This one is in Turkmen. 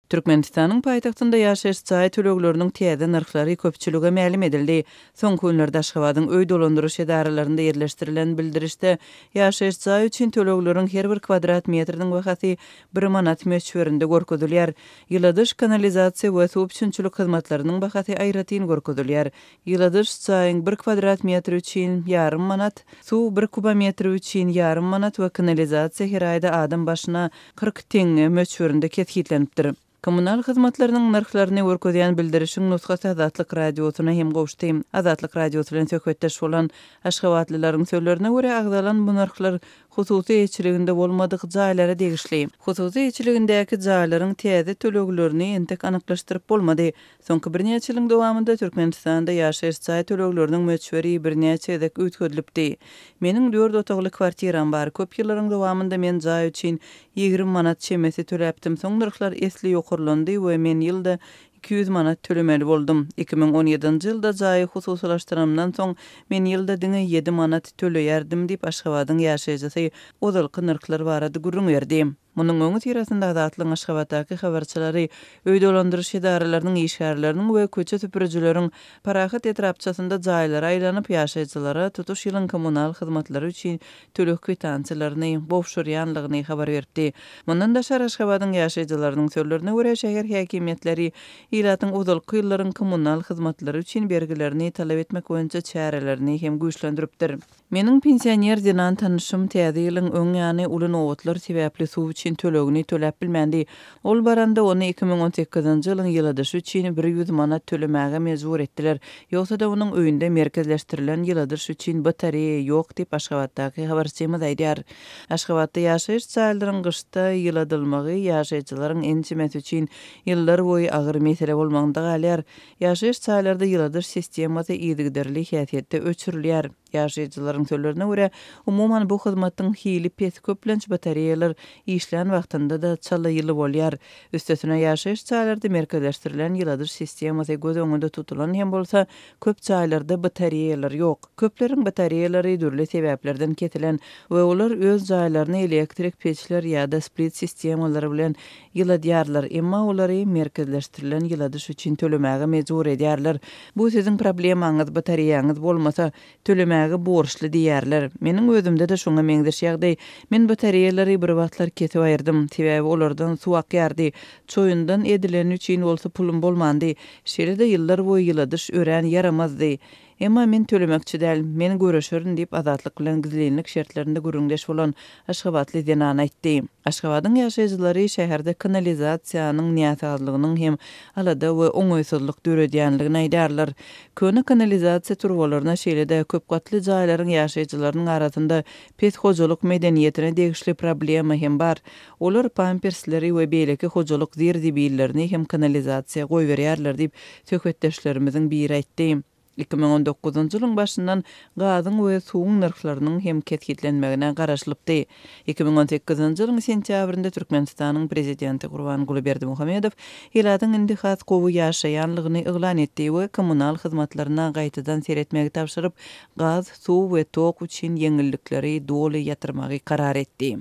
Türkmenistanyň paýtagtynda ýaşaýyş jaý tölegleriniň täze nyrhlary köpçülige mälim edildi. Soňky günlerde Aşgabadyň öý dolandyryş edaralarynda ýerleşdirilen bildirişde ýaşaýyş jaý üçin tölegleriň her bir kwadrat metriniň bahasy bir manat möçberinde görkezilýär. Ýyladyş, kanalizasiýa we suw üpjünçilik hyzmatlarynyň bahasy aýratyn görkezilýär. Ýyladyş jaýyň bir kwadrat metri üçin ýarym manat, suw bir kubometri üçin ýarym manat we kanalizasiýa her aýda adam başyna 40 teňňe möçberinde kesgitlenipdir. Kommunal hyzmatlarynyň nyrhlaryny görkezýän bildirişiň nusgasy Azatlyk Radiosyna hem gowuşdy. Azatlyk Radiosy bilen söhbetdeş bolan aşgabatlylaryň sözlerine görä, agzalan bu nyrhlar hususy eýeçiliginde bolmadyk jaýlara degişli. Hususy eýeçiligindäki jaýlaryň täze töleglerini entek anyklaşdyryp bolmady. Soňky birnäçe ýylyň dowamynda Türkmenistanda ýaşaýyş jaý tölegleriniň möçberi birnäçe gezek üýtgedilipdi. Meniň dört otagly kwartiram bar. Köp ýyllaryň dowamynda men jaý üçin 20 manat çemesi töläpdim. Soň nyrhlar esli ýokarlandy we men ýylda 200 manat tölemeli boldum. 2017-nji ýylda jaýy hususylaşdyranymdan soň, men ýylda diňe ýedi manat töleýärdim diýip, Aşgabadyň ýaşaýjysy ozalky nyrhlar barada gürrüň berdi. Munuň öňüsyrasynda Azatlygyň Aşgabatdaky habarçylary öý dolandyryş edaralarynyň işgärleriniň we köçe süpürijileriň Parahat etrapçasynda jaýlara aýlanyp, ýaşaýjylara tutuş ýylyň kommunal hyzmatlary üçin töleg kwitansiýalaryny gowşurýanlygyny habar beripdi. Mundan daşary, Aşgabadyň ýaşaýjylarynyň sözlerine görä, şäher häkimiýetleri ilatyň ozalky ýyllaryň kommunal hyzmatlary üçin bergilerini talap etmek boýunça çärelerini hem güýçlendiripdir. Meniň pensioner zenan tanyşym Täze ýylyň öň ýany uly nobatlar sebäpli suw üçin tölegini töläp bilmändi. Ol baranda ony 2018-nji ýylyň ýyladyşy üçin 100 manat tölemäge mejbur etdiler. Ýogsa-da onuň öýünde merkezleşdirilen ýyladyş üçin batareýa ýok diýip, Aşgabatdaky habarçymyz aýdýar. Aşgabatda ýaşaýyş jaýlaryň gyşda ýyladylmagy ýaşaýjylaryň ençemesi üçin ýyllar boýy agyr mesele bolmagynda galýar. Ýaşaýyş jaýlarda ýyladyş sistemasy yzygiderli häsiýetde öçürilýär. Ýaşaýjylaryň sözlerine görä, umuman bu hyzmatyň hili pes, köplenç batareýalar işlän wagtynda-da çala ýyly bolýar. Üstesine, ýaşaýyş jaýlarda merkezleşdirilen ýyladyş sistemasy göz öňünde tutulan hem bolsa, köp jaýlarda batareýalar ýok. Köpleriň batareýalary dürli sebäplerden kesilen we olar öz jaýlaryny elektrik peçler ýa-da split sistemalary bilen Ýyladýarlar, emma olary merkezleşdirilen ýyladyş üçin tölemäge mejbur edýärler. Bu siziň problemaňyz, batareýaňyz bolmasa, tölemäge borçly diýýärler. Meniň özümde-de şoňa meňzeş ýagdaý. Men batareýalary bir wagtlar kesip aýyrdym. Sebäbi olardan suw akýardy. Çoýundan edileni üçin bolsa pulum bolmandy. Şeýle-de ýyllar boýy ýyladyş örän ýaramazdy. Emma men tölemekçi däl, men göreşerin diýip, Azatlyk bilen gizlinlik şertlerinde gürrüňdeş bolan aşgabatly zenan aýtdy. Aşgabadyň ýaşaýjylary şäherde kanalizasiýanyň näsazlygynyň hem alada we oňaýsyzlyk döredýänligini aýdýarlar. Köne kanalizasiýa turbalaryna şeýle-de köp gatly jaýlaryň ýaşaýjylarynyň arasynda pes hojalyk medeniýetine degişli problema hem bar. Olar pampersleri we beýleki hojalyk zir-zibillerini hem kanalizasiýa goýberýärler diýip, söhbetdeşlerimiziň biri aýtdy. 2019-njy ýylyň başyndan gazyň we suwuň nyrhlarynyň hem kesgitlenmegine garaşylypdy. 2018-nji ýylyň sentýabrynda Türkmenistanyň Prezidenti Gurbanguly Berdimuhamedow ilatyň indi has gowy ýaşaýanlygyny yglan etdi we kommunal hyzmatlaryna gaýtadan seretmegi tabşyryp, gaz, suw we tok üçin ýeňillikleri doly ýatyrmagy karar etdi.